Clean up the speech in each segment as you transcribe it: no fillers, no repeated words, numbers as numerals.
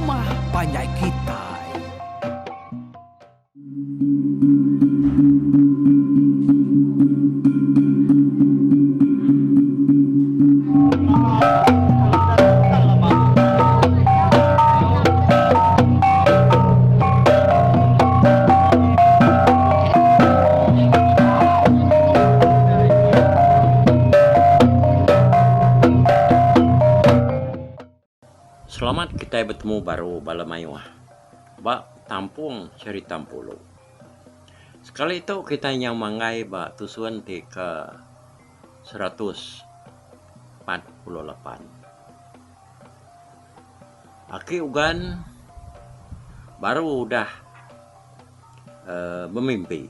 rumah panjai kitai. Selamat kitai betemu baru bala mayuh ba tampung cherita Empulu. Sekali tu kitai nyau manggai ba tusun ti ke 148. Aki Ugan baru udah uhh bemimpi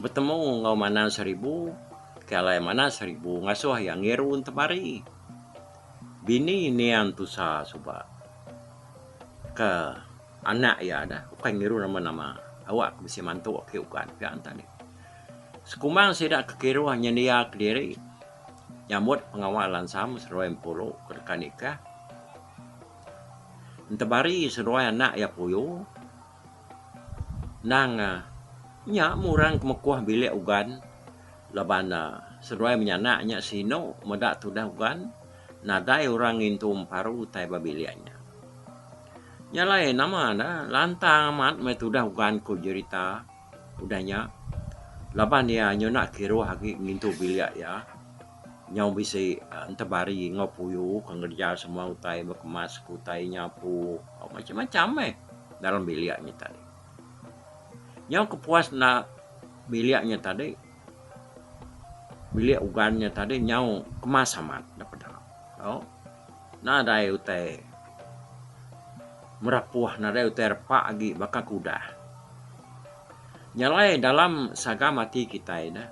betemu enggau Manang Seribu ke alai Manang Seribu ngasuh iya ngiru Entemari. Bini niang tusa suba ke anak iya dah ukai ngiru nama nama awak ke bisi mantu aki ugan pia tadi. Sekumbang sida ke kiruh nyendia kediri nyambut pengawa lansam seduai empuru ke deka nikah entebari seduai anak iya puyu endang nya meh orang ke mekuh bilik ugan. Laban seduai menyanak nya sinu meda tudah ugan nadai orang ngintu emparu utai ba bilik nya. Nya alai nama ne lantang amat meh tudah ugan ku jerita udah nya laban iya nyuna kiruh agi ngintu bilik iya nyau bisi entebari enggau puyu ke ngereja semua utai bekemas ke utai nyapu macam-macam meh dalam bilik nya tadi. Nyau kepuas enda bilik nya tadi, bilik ugan nya tadi nyau kemas amat da peda. Tau nadai utai merapuh nadai utai repa agi baka ke udah. Nya alai dalam sagam ati kitai ne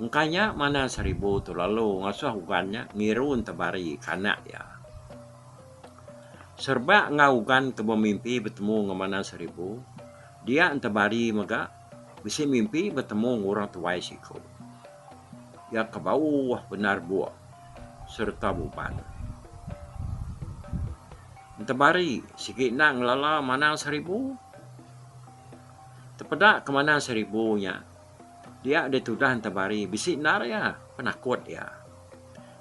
engka nya manah seribu tu lalu ngasuh ugan nya ngiru tebari ke anak iya. Serebak enggau Ugan ke bemimpi betemu enggau Manang Seribu, dia Entebari mega bisi mimpi betemu enggau orang tuai siku. Iya ke bauh bendar buk sereta buban. Entebari sigi enda ngelala Manang Seribu. Tepeda ke Manang Seribu nya, dia ditudah Entebari bisi endar iya penakut iya.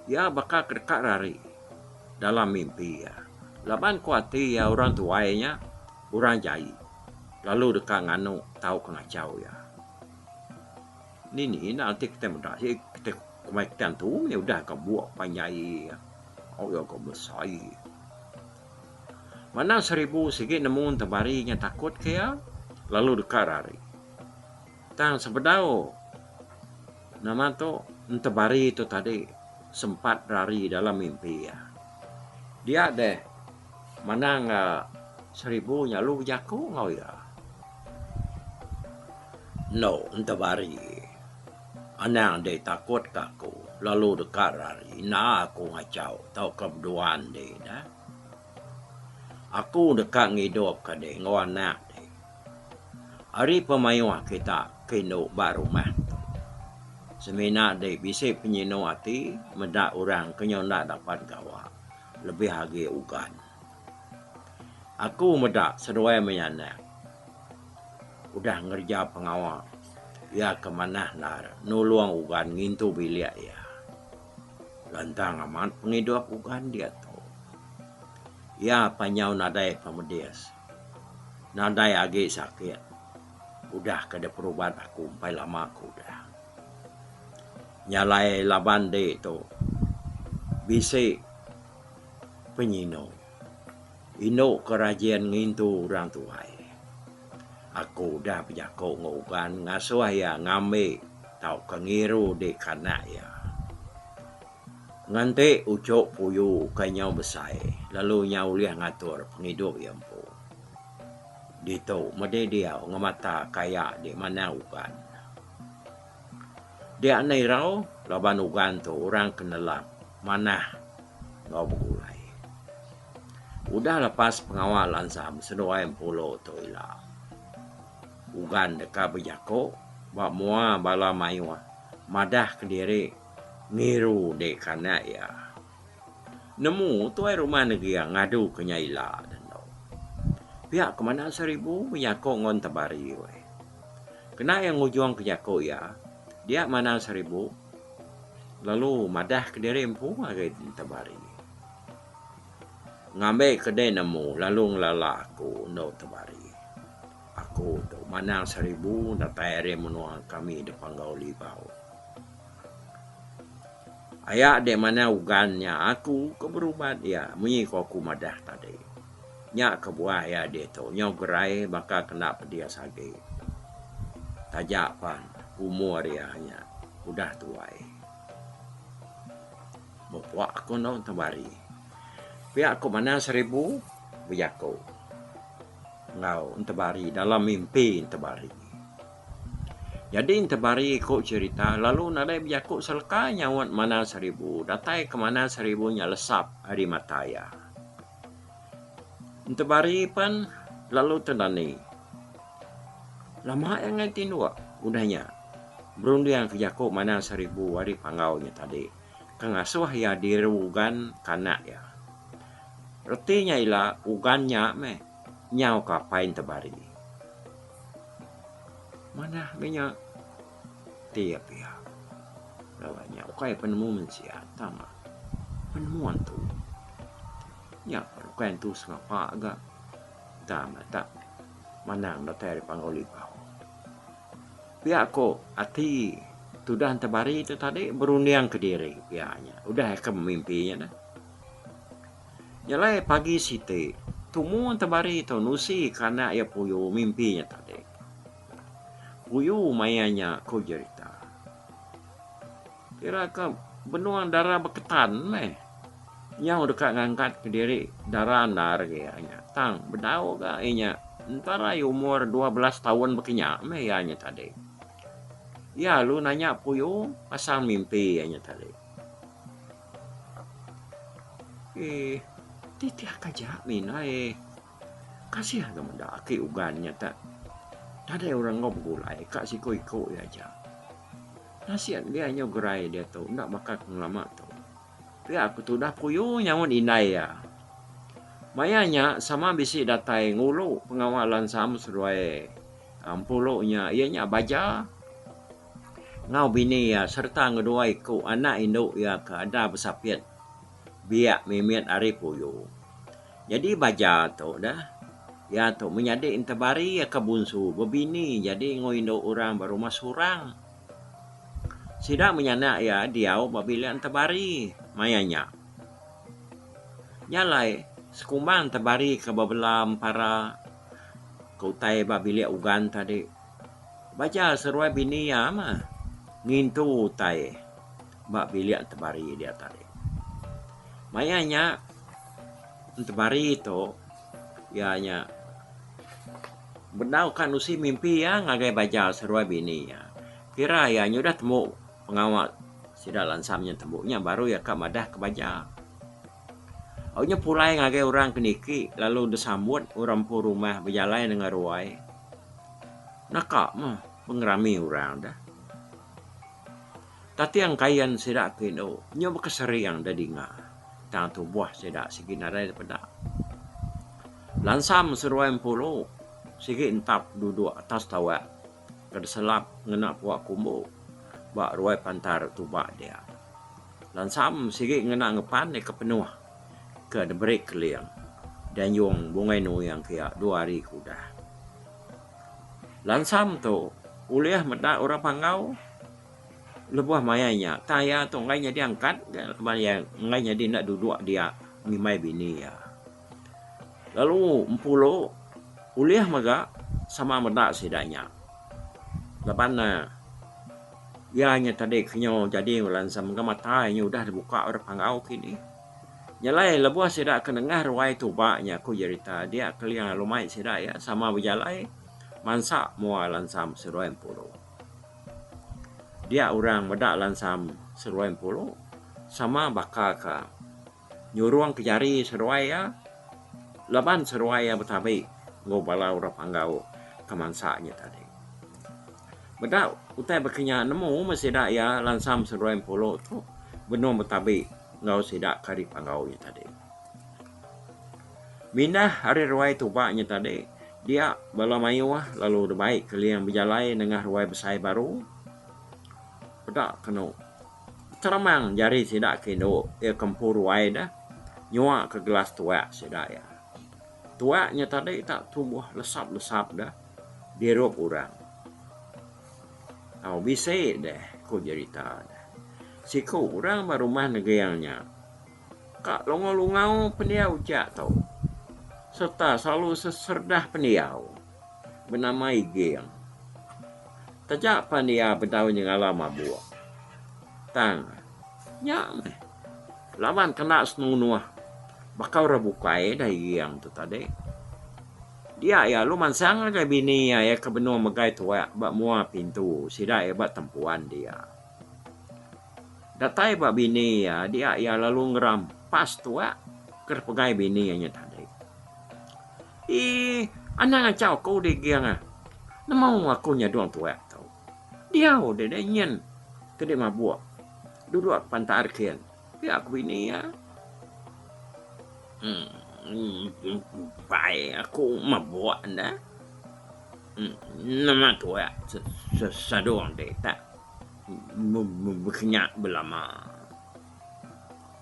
Iya baka ke deka rari dalam mimpi iya. Laban ku ati iya orang tuai nya orang jai lalu deka nganu tauka ngachau iya. Dini enda enti kitai meda sigi kitai kumbai kitai antu mih udah ka buk panjai au iya ka besai. Manang seribu sigi nemu tebari nya takut ke iya lalu deka rari. Tang sebedau nama tu entebari tu tadi sempat rari dalam mimpi iya. Dia deh manang seribu nya lalu bejaku enggau iya. Endo entebari anang deh takut ka aku lalu deka rari enda aku ngachau tauka beduan deh dah. Aku deka ngidupka deh enggau anak deh. Ari pemayuh kita ke indu ba rumah tu, semina dei bisi penyinu ati meda orang ke nyau enda dapat gawa lebih agi ugan. Aku meda seduai menyanak udah ngereja pengawa iya ke manah endar nulung ugan ngintu bilik iya. Lantang amat pengidup ugan diatu. Iya pa nyau nadai pemedis. Nadai agi sakit udah ke diperubat aku empai lama ke udah. Nya alai laban di tu bisi penyinu indu ke rajin ngintu orang tuai. Aku udah bejaku enggau ugan ngasuh iya ngambi tauka ngiru di kanak iya. Nganti uchu puyu ukai nyau besai lalu nyau ulih ngatur pengidup iya empu. Ditu medi diau ngemata kaya di manah ugan. Dia enda irau laban ugan tu orang ke nelap manah enggau begulai. Udah lepas pengawa lansam seduai empulo tu ila. Ugan deka bejaku ba mua bala mayuh madah kediri. Ngiru dek kanak iya. Nemu tuai rumah negia ngadu ke nya ila dendo. Pia ke manah seribu bejaku enggau Entabari weh. Kena iya ngujung ke jaku iya, dia manah seribu lalu madah kediri empu ngagai Entabari. Ngambi ke deh nemu lalu ngelala aku endu Entabari. Aku tu manang seribu datai ari menua kami da Panggau Libau. Aya deh manah ugan nya aku ke berubat iya munyi ko aku madah tadi. Nya kebuah iya diatu nyau gerai baka kena pedis agi. Taja pan umur iya nya udah tuai. Mupuk aku endo tebari. Pia ku manah seribu bejaku enggau entebari dalam mimpi entebari. Nyadi Entebari ku cherita lalu nadai bejaku seleka nyaut Manang Seribu datai ke Manang Seribu nya lesap ari mata iya. Entebari pen lalu tedani. Lama iya ngai tinduk udah nya berunding ke jaku Manang Seribu ari panggau nya tadi ke ngasuh iya diru ugan ke anak iya. Reti nya ila ugan nya meh nyau ke apai Entebari. Manah meh nya ti iya pia. Laban nya ukai penemu mensia tang penemu antu. Nya ukai antu sengapa ga tang tak manang datai ari Panggau Libau. Pia ko ati tudah Entabari tu tadi berunding kediri pia nya udah ke mimpi nya dah. Nya alai pagi siti, tumu Tebari tu nusi ke anak iya Puyu mimpi nya tadi. Puyu maya nya ku jerita. Kira ke benung dara beketan meh. Nyau deka ngangkat kediri dara endar agi iya nya. Tang bedau ga iya nya entara iya umur 12 taun baka nya meh iya nya tadi. Iya lalu nanya Puyu pasal mimpi iya nya tadi. Eeh titih ka aja minai. Kasih ga meda aki ugan nya te. Nadai orang enggau begulai ka siku iku iya aja. Nasit dia nyau gerai diatu enda baka ke ngelama tu. Pia ku tudah puyu nyaut indai iya. Maya nya sama bisi datai ngulu pengawa lansam seduai empulu nya iya nya Baja. Enggau bini iya sereta ngedua iku anak indu iya ke ada besapit biak mimit ari Puyu. Nyadi Baja tu deh, iya tu menyadi entebari iya ke bunsu bebini jadi enggau indu orang ba rumah Surang. Sida menyanak iya diau ba bilik entebari maya nya. Nya alai sekumbang entebari ke bebela empara ke utai ba bilik ugan tadi. Baja seruai bini iya mah ngintu utai ba bilik Entebari dia tadi. Maya nya Entebari tu iya nya bendar ka nusi mimpi iya ngagai Baja seruai bini iya. Kira iya nyudah tembu pengawa sida lansam nya tembu nya baru iya ka madah ke Baja. Au nya pulai ngagai orang ke niki lalu disambut orang empu rumah bejalai nengah ruai. Naka meh pengerami orang deh. Tating kain sida ke indu nyu bekesering da dinga tang tubuh sida sigi nadai dipeda. Lansam seduai empulu sigi entap duduk atas tawak ke diselap ngena pua kumbu ba ruai pantar tuba dia. Lansam sigi ngena ngepan iya ke penuh ke diberi Keling dianjung Bungai Nuing kiya dua hari ke udah. Lansam tu ulih meda orang Panggau lebuh maya nya tang iya tu enggai nyadi angkat ga laban iya enggai nyadi enda duduk dia ngimbai bini iya. Lalu Empulu ulih mega sama meda sida nya laban ne Iya nya tadi kenyau jadi lansam mega mata iya udah dibuka orang Panggau kini. Nya alai lebuh sida ke nengah ruai tuba nya ku jerita dia keling lalu mai sida iya sama bejalai mansa mua lansam seduai empulu. Dia orang meda lansam seduai empulu sama baka ka nyurung ke jari seduai iya laban seduai iya betabi enggau bala orang Panggau ke mansa nya tadi. Meda utai baka nya nemu meh sida iya lansam seduai empulu tu benung betabi enggau sida ke ari Panggau nya tadi. Mindah ari ruai tuba nya tadi, dia bala mayuh lalu dibai Keling bejalai nengah ruai besai baru. Peda kenu teremang jari sida ke indu iya ke empu ruai deh nyua ke gelas tuak sida iya. Tuak nya tadi tak tumbuh lesap-lesap deh dirup orang. Au bisi deh ku jerita deh. Siku orang ba rumah neging nya ka lungau-lungau pendiau ujak tu sereta selalu seserdah pendiau benama Iging. Taja pan iya bedau nyengala mabuk tang nya meh laban kena senunuh baka orang bukai dah Iging tu tadi. Dia iya lalu mansang ngagai bini iya iya ke benung megai tuak ba mua pintu sida iya ba tempuan dia. Datai ba bini iya, dia iya lalu ngerampas tuak ke dipegai bini iya nya tadi. Eii, anang achau aku dih Ging ah. Nemu aku nyadung tuak tu. Diau deh deh nyin ke dih mabuk duduk ke pantar kin, pia ku bini iya. Empai aku mabuk enda. Nama tuak sadung dih tak. Bekenyak belama.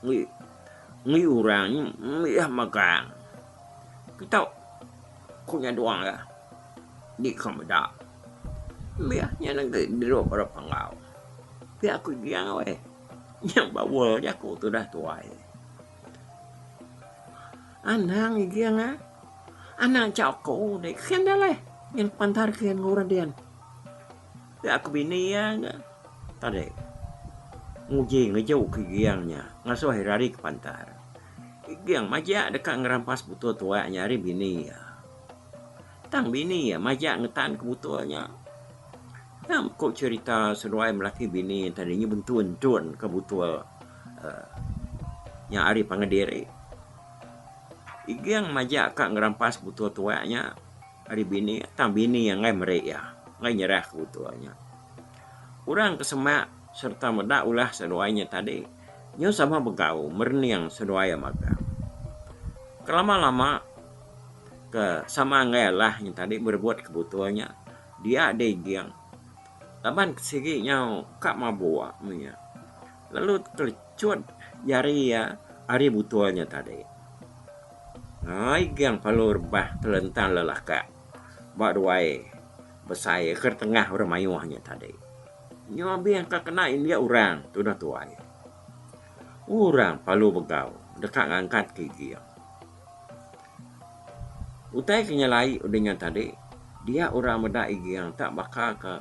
Ngi orang nya mih magang. Kitu ku nyadung iya di ka meda. Mih nya nengeri duduk ba panggau. Pia ku Ijang weh. Nya baul jaku tudah tuai. Anang Ijang ah. Anang chau ku deh kin deh leh. Nyen pantar kin ngu orang dian. Pia ku bini iya ga tadi nguji ngeju ke Giang nya ngasuh iya rari ke pantar. Giang majak deka ngerampas butul tuak nya ari bini iya. Tang bini iya majak ngetan ke butul nya. Nya ku cherita seduai melaki bini tadi nya bentun-entun ke butul uhh nya ari pangan diri. Giang majak ka ngerampas butul tuak nya. Ari bini tang bini iya enggai meri iya, enggai nyerah ke butul nya. Orang ke semak sereta meda ulah seduai nya tadi nyau sama begau merening seduai iya magang. Kelama-lama ke sama enggai alah nya tadi berebut ke butul nya dia deh Ijing laban ke sigi nyau ka mabuk meh nya lalu telechut jari iya ari butul nya tadi. Ai gang palu rebah telentang lelakak ba ruai besai ke tengah orang mayuh nya tadi. Nyu abih ka kena india orang tudah tuai. Orang palu begau deka ngangkat ke iging. Utai ke nyelai udah nya tadi dia orang meda iging tak baka ke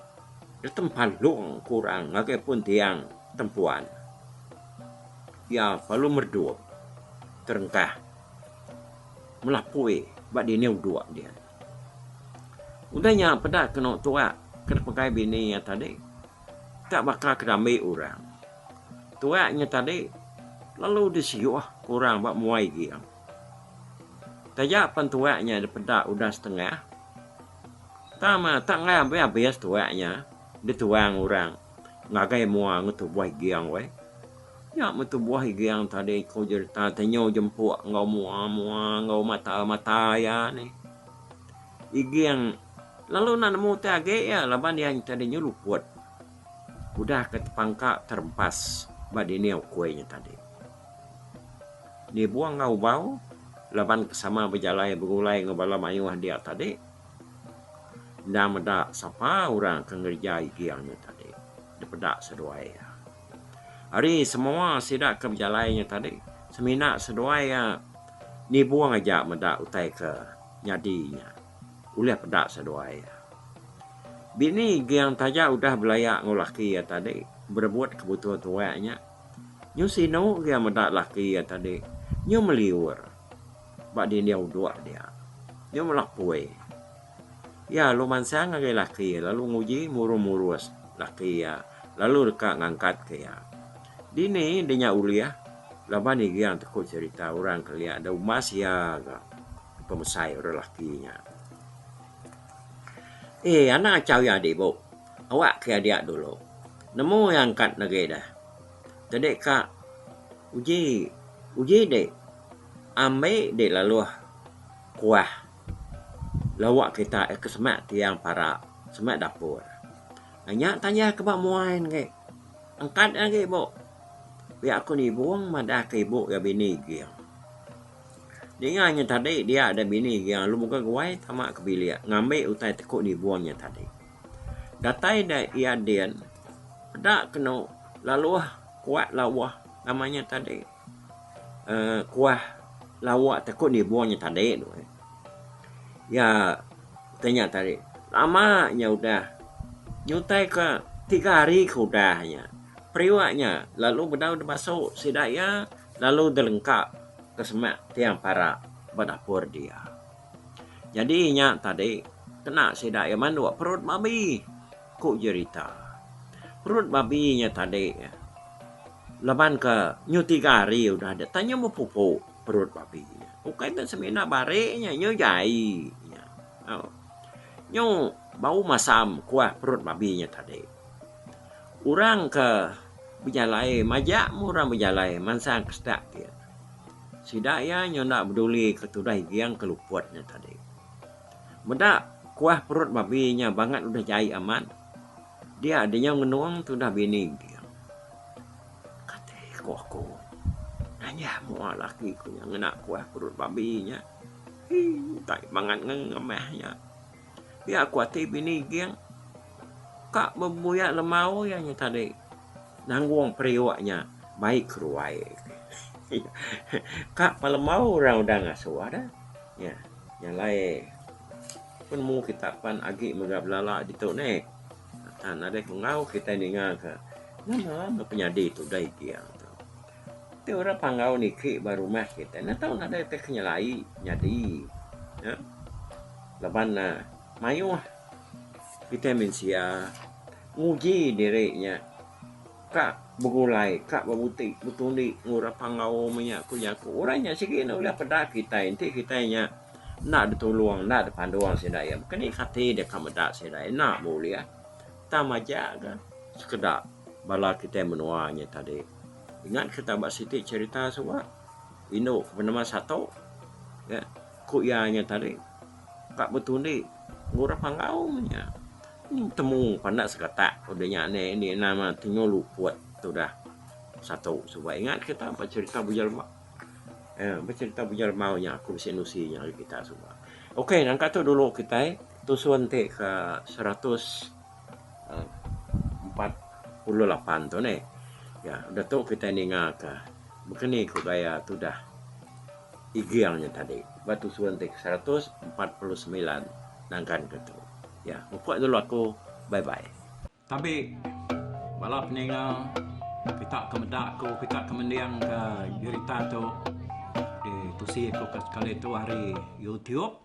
ditempalung ku orang ngagai pun tiang tempuan. Iya lalu meredup terengkah melapui ba dini uduk dia. Udah nya peda kenu tuak ke dipegai bini iya tadi tak baka ke diambi orang. Tuak nya tadi lalu disiuh ke orang ba muai ging. Taja pen tuak nya dipeda udah setengah tang meh tak enggai abis-abis tuak nya dituang orang ngagai mua enggau tubuh ging weh. Nya meh tubuh Iging tadi ku jerita tenyu jempuk enggau mua-mua enggau mata-mata iya nih. Iging lalu enda nemu utai agi iya laban iya tadi nyu luput udah ke tepangka terempas ba dini ukui nya tadi. Nibung enggau ubau laban ke sama bejalai begulai enggau bala mayuh dia tadi endang meda sapa orang ke ngereja Iging nya tadi dipeda seduai iya. Ari semua sida ke bejalai nya tadi semina seduai iya nibung aja meda utai ke nyadi nya ulih peda seduai iya. Bini Ging taja udah belaya enggau laki iya tadi berebut ke butul tuak nya nyu sinu iya meda laki iya tadi nyu meliur ba dinding udok dia nyu melapui. Iya lalu mansang ngagai laki iya lalu nguji murus-murus laki iya lalu deka ngangkatka iya. Dini deh nya ulih laban Iging teku cherita orang kelia da umbas iya ga pemesai orang laki nya. Eh anak achau iya dibu awak ke iya dia dulu nemu iya angkat negi deh. Tadi ka uji uji dek ambi dek laluh. kuah lawa kita ke semak tiang para semak dapur. Nya tanjah ke ba muai ne agi. Angkat agi bu. Pia ku Nibong madah ke ibu iya bini Ging. Ninga nya tadi dia da bini Ging lalu muka guai tama ke bilik ngambi utai teku Nibong nya tadi. Datai da iya din peda kenu laluh kuat lawah nama nya tadi uhh kuah lawa teku Nibong nya tadi. Iya utai nya tadi lama nya udah nyutai ka tiga hari ke udah nya. Periuk nya lalu bedau da basu sida iya lalu dilengka ke semak tiang para ba dapur dia. Nyadi nya tadi kena sida iya manduk perut babi ku jerita. Perut babi nya tadi laban ke nyu tiga hari udah deh tang nyu bepupuk perut babi nya. Ukai ne semina barik nya nyu jai nya. Nyu bau masam kuah perut babi nya tadi. Orang ke bejalai majak meh orang bejalai mansang ke setak ti. Sida iya nyu enda beduli ke tudah iging ke luput nya tadi. Meda kuah perut babi nya bangat udah jai amat dia dinyau ngenung tudah bini iging. Kati ku aku nanyah mua laki ku nya ngena kuah perut babi nya. Hii tai bangat ngemah nya. Pia ku ati bini Ging ka bebuya lemau iya nya tadi nanggung periuk nya bai keruai. Ka pa lemau orang udah ngasuh dah. Nya nya alai penemu kita pan agi mega belala ditu neh. Tan nadai ku enggau kitai ninga ka nama meh penyadi tu udah Ging tu. Ti orang panggau niki ba rumah kitai enda tau nadai tai ke nyelai nyadi. Laban ne mayuh kitai mensia nguji diri nya ka begulai ka bebuti betundi enggau orang panggau meh nya ku jaku. Orang nya sigi ne ulih peda kitai enti kitai nya enda ditulung enda dipandung sida iya. Baka ni kati deka meda sida iya enda bulih tang majak ga sekeda bala kitai menua nya tadi. Ingat kita ba siti cherita suba indu ke benama Sato ya ku iya nya tadi ka betundi ngurah panggau meh nya. Temu panda seketak udah nya nih indi nama tenyu luput tudah Sato suba. Ingat kita ba cherita Bujang Lembau uhh ba cherita Bujang Lembau nya aku bisi nusi nya ngagai kita suba. Ok nangka tu dulu kitai tusun ti ke seratus. 48 tu neh. Ya udah tu kitai ninga ka baka ni ku gaya tudah iging nya tadi ba tusun ti ke 149 nangkan ke tu. Ya mupuk dulu aku bye bye. Tabi bala peninga kita ke meda aku kita ke mending ka jerita tu ditusi aku ke sekali tu ari YouTube.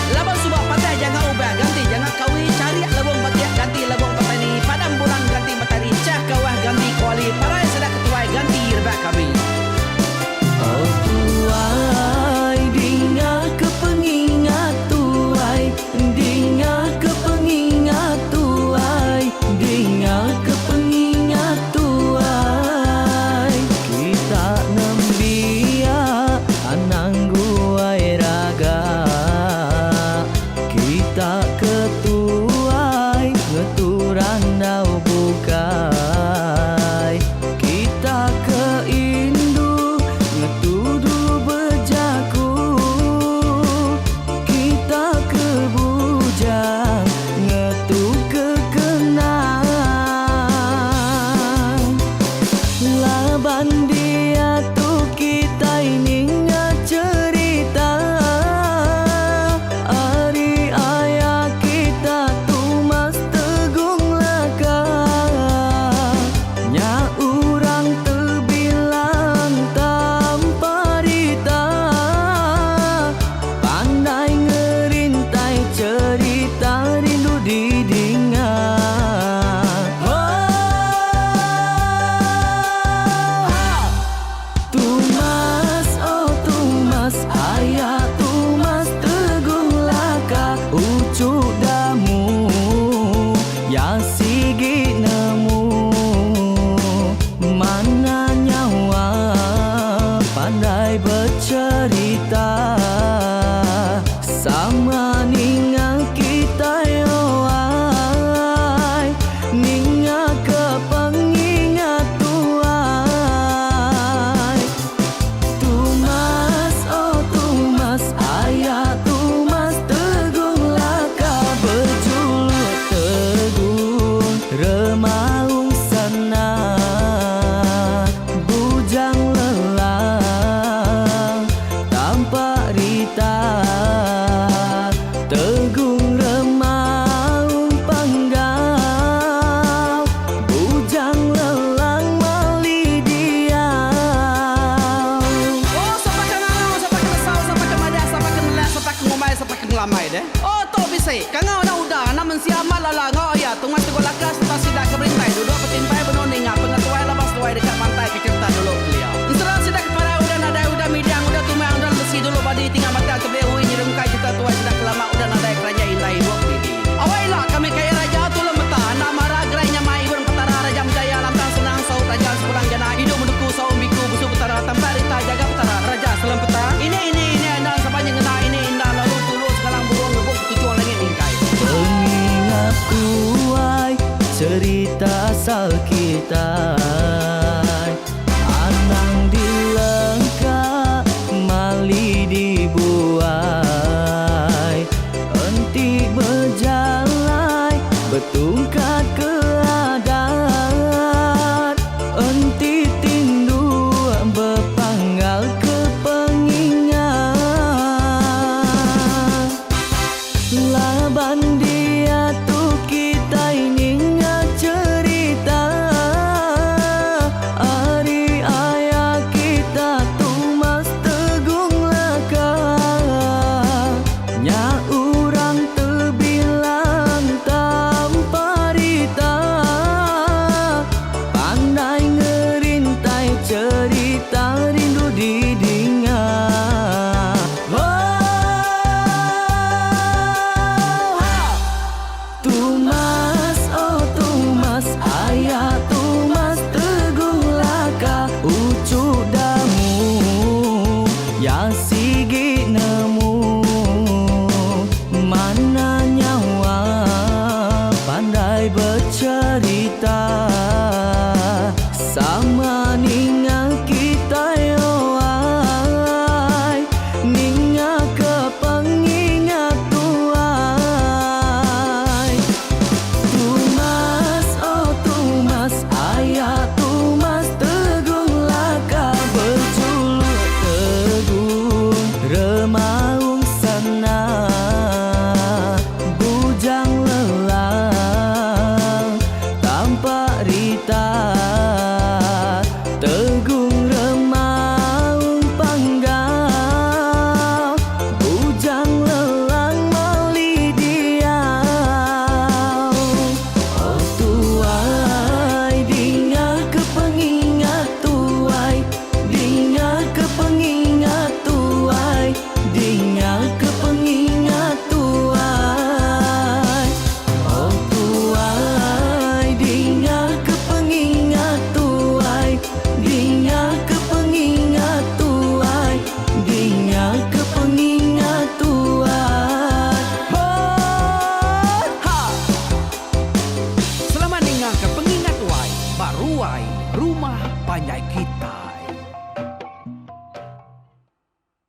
Laban suba patah janga ubah ganti janga kawi charik lebong batik ganti lebong petani padam bulan ganti matari chah kawah ganti kuali parai sida ketuai ganti rebak kami. Oh tuai dinga ke pengingat tuai dinga ke pengingat tuai dinga ke pengingat tuai kita nembiak anang guai raga kita ke tuai ngetu randau bukai kita ke indu. rita Tegung remaung panggau Bujang lelang mali diau. Oh, sapa ke ngangau, sapa ke nesau, sapa ke madah, sapa ke nelak, sapa ke ngumbai, sapa ke ngelamai deh. Oh, tu bisi. Kangau enda udah, anak mensia amat lala enggau iya tungai tegul laka sereta sida ke berintai duduk betimpai benung ninga pengetuai laban seduai deka mantai ke cherita dulu kelia. Ensera sida ke parai udah nadai udah midang udah tumang udah lesi dulu badi tinggal batang tebeli ui nyerungkai cherita tuai sida ke lama udah nadai keranjai indai ibuk didi. Awai ila kami kaya raja tulung meta enda mara gerai nyamai ibun petara raja menjaya lantang senang saut raja sepulang jana idup menuku saum biku busu petara tampak rita jaga petara raja selempeta ini ini ini enda sapa nyengena ini inda lalu tulu sengalang burung ngebuk ketuchung langit mingkai. Pengingat ku ai cerita asal kita.